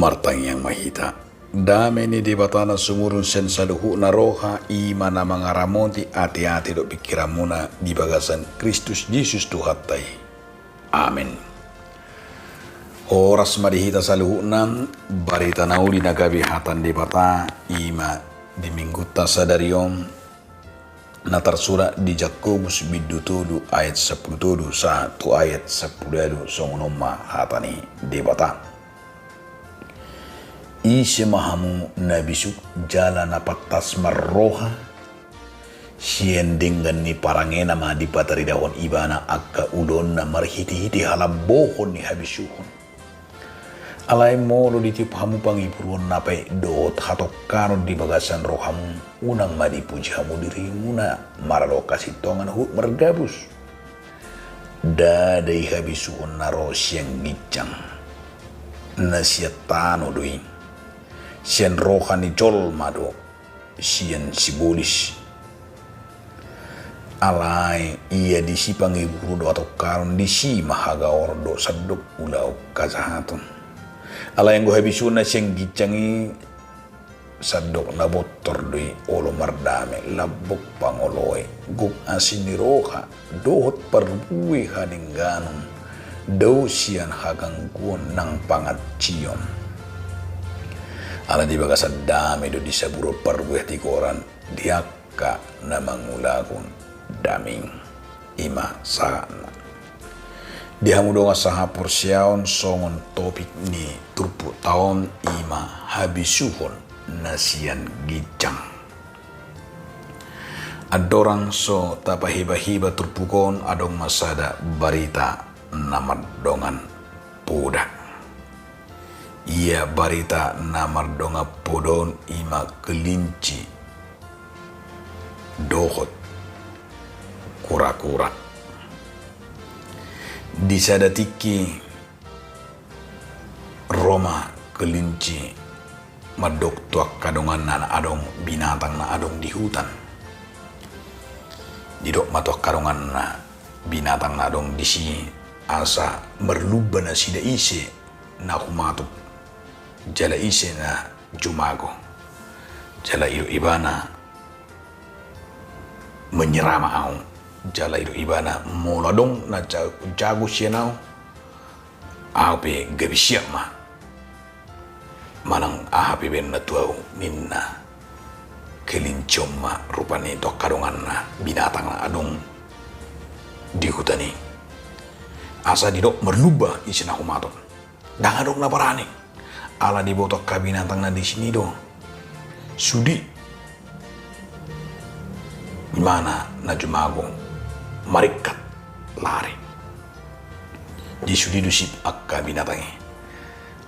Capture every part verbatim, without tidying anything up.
Martangiang ma hita. Dame ni Debata na sumurung sian saluhutna roha, i ma na mangaramoti ateate dohot pingkiranmuna di bagasan Kristus Jesus Tuhanta i. Amen. Horas ma di hita saluhutna. Barita na uli na gabe hata ni Debata i ma di minggunta sadari on, na tarsurat di Jakobus bindu tolu ayat sampulu tolu sahat tu ayat sampulu ualu. Songon on ma hata ni Debata. Ise ma hamu na bisuk jala na pantas marroha? Sian denggan ni parangena ma dipataridahon ibana angka ulaonna marhitehite halambohon ni habisuhon. Alai molo ditiop hamu pangiburuon na paet dohot hatongkanon di bagasan rohamu, unang ma dipuji hamu dirimuna maraloan hasintongan huhut margabus. Ndada i habisuhon na ro sian ginjang, na sian tano do i, sian roha ni jolma do, sian sibolis. Alai ia disi pangiburu do hatongkanon, disi ma hagaoron do sandok ulaon hajahaton. Alai anggo habisuhon na sian ginjang i, sandok na bontor do i, olo mardame, lambok pangoloan, gok asi ni roha, dohot parbue hadengganon, dao sian hagangguon nang panganjion. Ala di bagasan dame do disaburon parbue hatigoran di angka na mangulahon dame i. I ma sahatna. Di hamu dongan sahaporseaon, songon topik ni turpukta on i ma habisuhon na sian ginjang. Andorang so tapahibahibahon turpuk on, adong ma sada barita na mardongan poda. Ia barita na mardongan poda on i ma kelinci dohot kurakura. Di sada tingki ro ma kelinci mandok tu angka donganna na adong binatang na adong di hutan. Didok ma tu angka donganna binatang na adong disi asa marlumba nasida ise na humatok, jala ise na jumago. Jala didok ibana, menyerah ma au. Jala didok ibana, molo adong na ja-, jago sian au, au pe gabe siap ma manang aha pe baenna tu au, ninna. Kelinci on ma rupani tu angka donganna binatang na adong di hutan i. Asa didok marlumba ise na humatok. Ndang adong na barani. Ala diboto angka binatang na disi do, sude imana na jumago maringkat lari. Jadi sude do sip angka binatang i.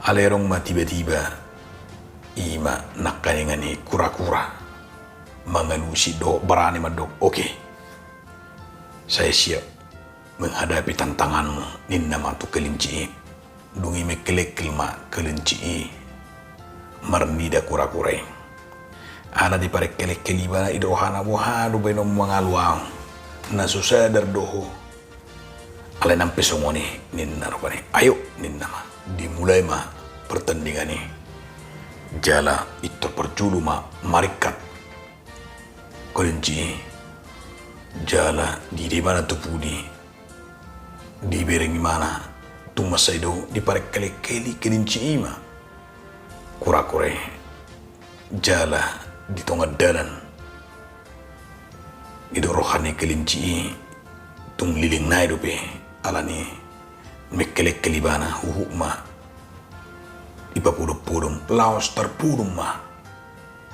Alai adong ma tiba-tiba i ma nangkaningan i kurakura mangalusi dohot barani mandok, oke, saya siap menghadapi tantanganmu, ninna ma tu kelinci i. Dung i mengkelengkel ma kelinci i marnida kurakura i. Ala diparengkelengkel ibana, didok rohana, boha do baenonmu mangalu au, na so sadar do ho. Alai nang pe songon i, ninna rupani. Ayo, ninna ma. Dimulai ma pertandingan i. Jala pintor parjolo ma maringkat kelinci i. Jala diida ibana tu pudi, dibereng imana, tung mansai dao, diparengkelengkeli kelinci i ma kurakura i. Jala di tonga dalan, didok roha ni kelinci i, tung leleng nai dope, alani mengkelengkel ibana, huhut ma dipapodom-podom, laos tarpodom ma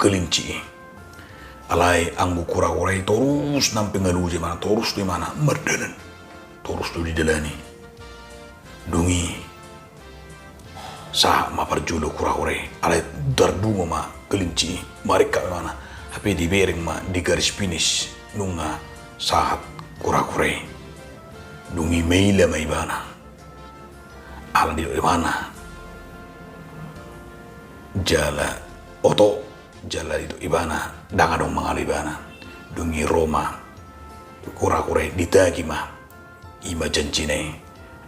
kelinci i. Alai anggo kurakura i torus nang pe nga loja imana, torus do imana mardalan, torus do didalani. Dung i sahat ma parjolo kurakura i, alai tardungo ma kelinci i, maringkat ma imana, hape dibereng ma di garis finish nunga sahat kurakura i. Dung i maila ma ibana. Ala didok ibana, jala oto, jala didok ibana, ndang adong mangalu ibana. Dung i ro ma kurakura i, ditagi ma, i ma janjina i.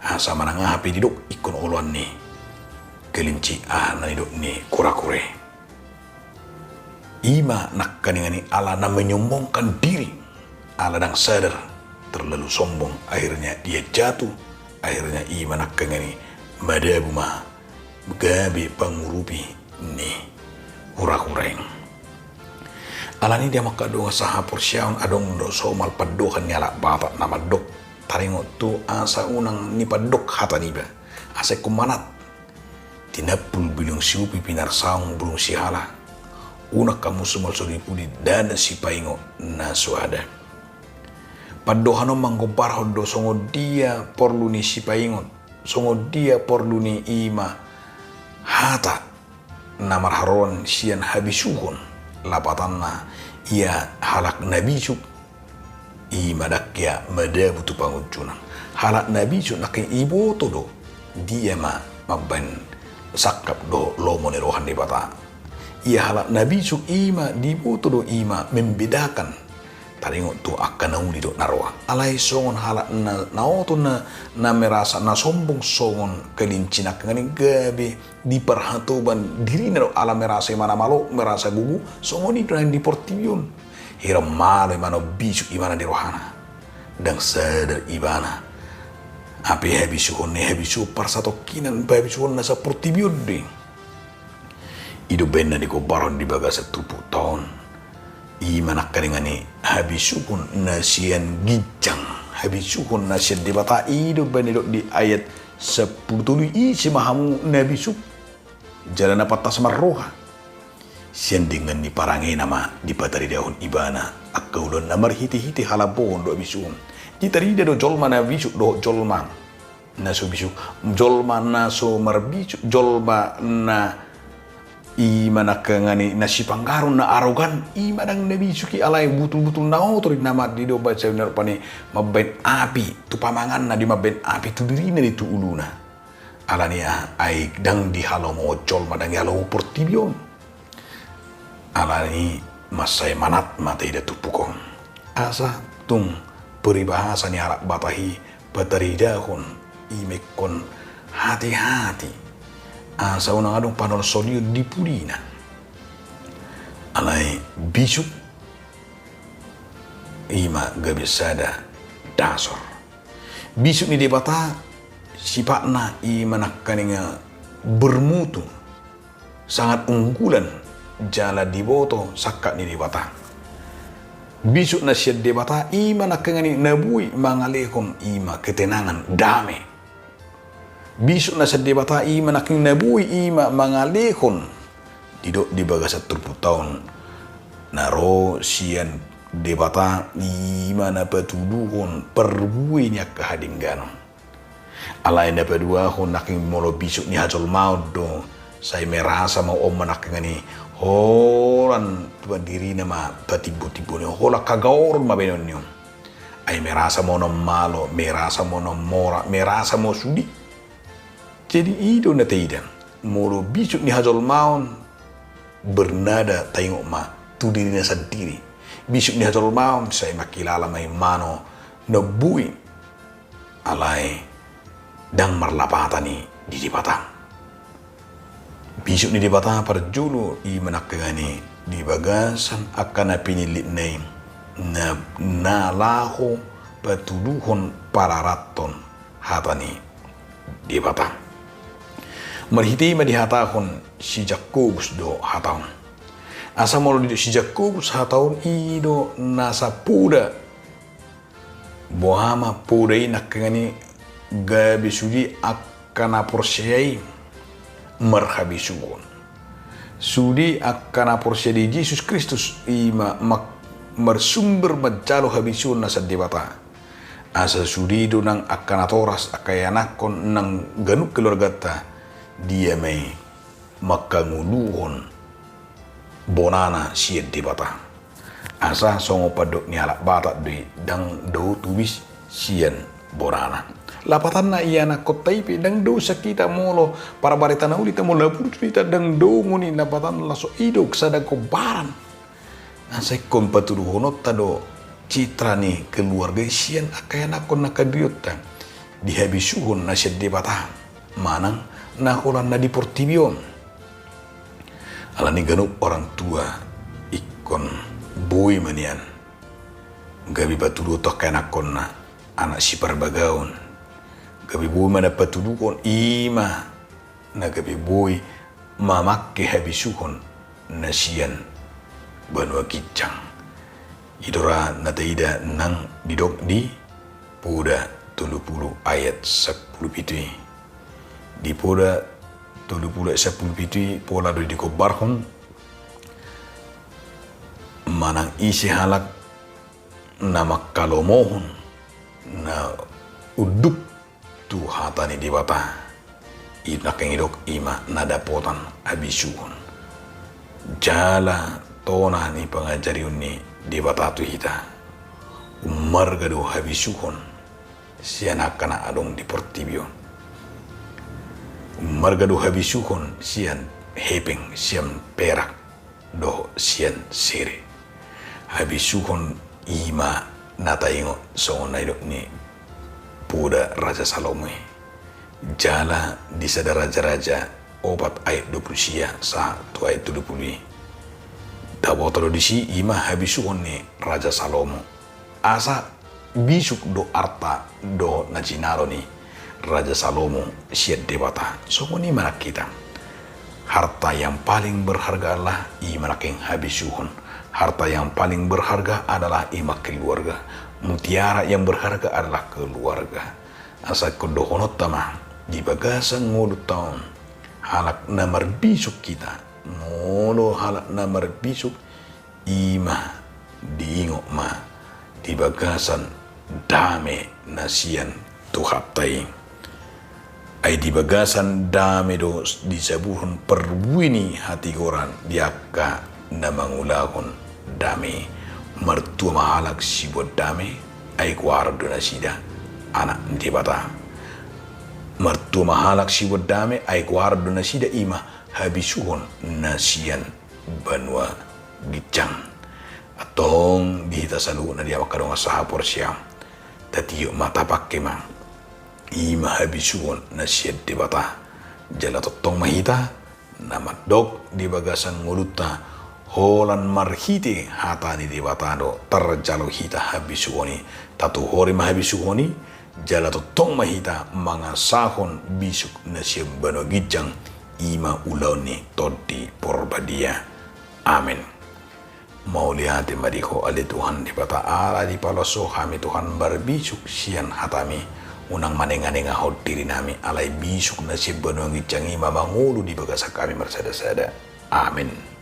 Asa manang aha pe didok ingkon oloan ni kelinci, aha na nidok ni kura-kura i. I ma nangkaningan i ala na menyombongkan diri, ala ndang sadar, terlalu sombong, akhirnya dia jatuh, akhirnya i ma nangkaningan i madabu ma gabe pangurupi ni kura-kura i. Alani i, di hamu angka dongan sahaporseaon, adong do somal pandohan ni halak Batak na mandok, taringot tu asa unang nipandok hata niba, asa ingkon manat. Tinampul bulung siupi, pinarsaung bulung sihala. Unang hamu somal so dipuli, ndada sipaingot na so ada. Pandohan on manggombarhon do songon dia porlu ni sipaingot, songon dia porlu ni, i ma hata na marharoan sian habisuhon, lapatanna ia halak na bisuk, i ma ndang ia madabu tu pangunjunan. Halak na bisuk nangkin iboto do dia ma mambaen sangkap dohot lomo ni roha ni Debata. Ia halak na bisuk i ma diboto do i ma membedakan taringot tu angka na uli dohot na roa. Alai songon halak na, na oto na, na merasa na sombong songon kelinci nangkaningan i, gabe diparhatoban dirina do ala merasa i ma na malo, merasa gogo, songon i do nang di portibi on. Hira malo ibana, bisuk ibana di rohana. Ndang sadar ibana. Hape habisuhon ni, habisuhon parsatongkinan, habisuhon na saportibi on do i. I do umbahen na digombarhon di bagasan turpukta on. I ma nangkaningan i habisuhon na sian ginjang, habisuhon na sian Debata, i do umbahen na didok di ayat sampulu tolu i: Ise ma hamu na bisuk jala na pantas marroha? Sian denggan ni parangena ma dipataridahon ibana angka ulaonna marhitehite halambohon dohot habisuhon. Ditarida do jolma na bisuk dohot jolma na so bisuk, jolma na so marbisuk, jolma na, i ma nangkaningan i, na sipanggaron, na arogan, i ma ndang na bisuk i. Alai butulbutul na oto do i, na ma didok bahen sainna rupani mambaen api tu pamanganna, di mambaen api tu dirina, di tu uluna. Alani aha? Ai ndang dihalomohon jolma, ndang dihalomohon portibi on. Alani i mansai manat ma taida turpuk on. Asa tung peribahasa ni halak Batak i pataridahon i ma ingkon hati-hati, asa unang adong panolsolion di pudina. Alai bisuk i ma gabe sada dasor. Bisuk ni Debata sifatna i ma nangkaningan bermutu, sangat unggulan, jala diboto sangkap ni Debata. Bisuk na sian Debata i ma nangkaningan i na boi mangalehon i ma ketenangan, dame. Bisuk na sian Debata i ma nangkaningan na boi i ma mangalehon, didok di bagasan turpukta on, na ro sian Debata i ma na patuduhon parbue ni angka hadengganon. Alai na paduahon nangkin molo bisuk ni hajolmaon do, sai merasa ma on ma nangkin i holan tu dirina ma patimbo-timbo ni on, holan hagaoron ma baenon ni on. Ai merasa ma on na malo, merasa ma on na mora, merasa ma on sude. Jadi i do na taida, molo bisuk ni hajolmaon, bernada taingot ma tu dirina sandiri. Bisuk ni hajolmaon sai mangkilala ma i mano na boi, alai ndang marlapatan i di Debata. Bisuk ni Debata parjolo i ma nangkin i di bagasan angka na pinillitna i, na, na laho patuduhon pararathon hata ni Debata. Marhite i ma dihatahon si Jakobus do hata on. Asa molo didok si Jakobus hata on, i do na sapoda. Boha ma poda i nangkin i? Gabe sude angka na porsea i marhabisuhon. Sude angka na porsea di Jesus Kristus i ma, ma, marsumber manjalo habisuhon na sian Debata. Asa sude do nang angka natoras, angka ianakhon nang ganup keluarganta, dia ma i mangkangoluhon bonana sian Debata. Asa songon pandok ni halak Batak do i, ndang dao tubis sian bonana. Lapatanna ianakhonta i pe ndang dao sian hita, molo parbarita na uli hita, molo na burju hita, ndang dao muni lapatanna, laos i do sada gombaran. Asa ingkon patuduhononta do citra ni keluarga i sian angka ianakhon nangkin dionta di habisuhon na sian Debata manang na holan na di portibi on. Alani ganup orang tua ingkon boi ma nian gabe patuduhon tu angka anakkonna anak siparbagaon. Gabe boi ma na patuduhon, i ma na gabe boi mamangke habisuhon na sian banua ginjang. I do ra na taida nang didok di Poda tolu pulu ayat sampulu pitu i. Di Poda tolu pulu ayat sampulu pitu i pola do digombarhon manang ise halak na mangkalomohon, na unduk tu hata ni Debata, i nangkin didok i ma na dapotan habisuhon. Jala tona ni pangajarion ni Debata tu hita, ummarga do habisuhon sian angka na adong di portibi on. Ummarga do habisuhon sian hepeng, sian perak, dohot sian sere. Habisuhon i ma na taingot songon na nidok ni Poda Raja Salomo i. Jala di Sada Raja-raja opat ayat dua pulu sia sahat tu ayat tolu pulu i, taboto do disi i ma habisuhon ni Raja Salomo. Asa bisuk do arta dohot na jinalo ni Raja Salomo sian Debata. Songon i ma nang hita. Harta yang paling berharga adalah i ma nangkin habisuhon. Harta yang paling berharga adalah i ma keluarga. Mutiara yang berharga adalah keluarga. Asa ingkon dohononta ma di bagasan ngolunta on, halak na marbisuk hita, molo halak na marbisuk, i ma diingot ma di bagasan dame na sian Tuhanta i. Ai di bagasan dame do dijabuhon parbue ni hatigoran di angka na mangulahon dame. Martua ma halak siboan dame, ai goaron do nasida anak ni Debata. Martua ma halak siboan dame, ai goaron do nasida i ma habisuhon na sian banua ginjang. Antong di hita saluhutna di angka dongan sahaporseaon, tatiop ma, tapangke ma i ma habisuhon na sian Debata. Jala tongtong ma hita na mandok di bagasan ngolunta, holan marhite hata ni Debata do tarjalo hita habisuhon i. Tatuhori ma habisuhon i, jala tongtong ma hita mangasahon bisuk na sian banua ginjang, i ma ulaon ni Tondi Porbadia. Amen. Mauliate ma di Ho ale Tuhan Debata, ala dipaloas Ho hami Tuhan marbisuk sian hataMi. Unang manenganengahon dirinami, alai bisuk na sian banua ginjang i ma mangolu di bagasan hami marsadasada. Amen.